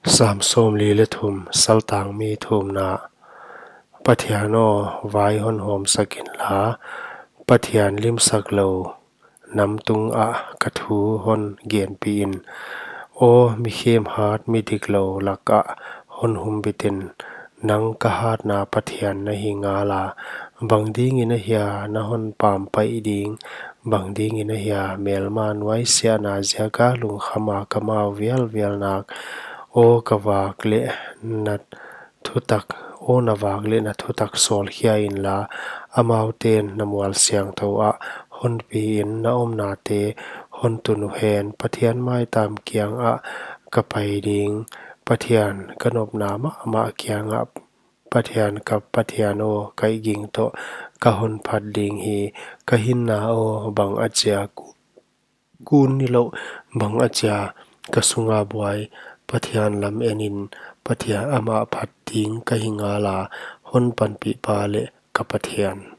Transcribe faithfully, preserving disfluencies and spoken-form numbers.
Sam sawmli leh thum, Saltangmi thumna. Pathian aw, vai hon hawmsak inla, Pathian limsaklou nam tungah ka thu hon genpih in. Aw, mikhem hat midiklou lakah hon humbit in. Nang ka hatna Pathian na hi ngala, bang dingin ahia na hon pampai ding? Bang dingin ahia melma nuaisiahna ziaka lungkhama ka mau vialvial nak? Aw, ka vak leh na thutak, aw, na vak leh na thutak sawlkhia inla, amaute'n na mual siangthou ah honpi in. Na omnate hon tun uhen, Pathian maitam kiangah ka pai ding. Pathian ka nopna mahmah kiangah, Pathian ka Pathian aw, kaihging toh ka hon phat ding hi. Ka hinna aw, bangachia kun nilouh, bangachia ka sunga buai. Pathian lam en in, Pathian amah phat ding ka hi ngala, hon panpihpa leh ka Pathian.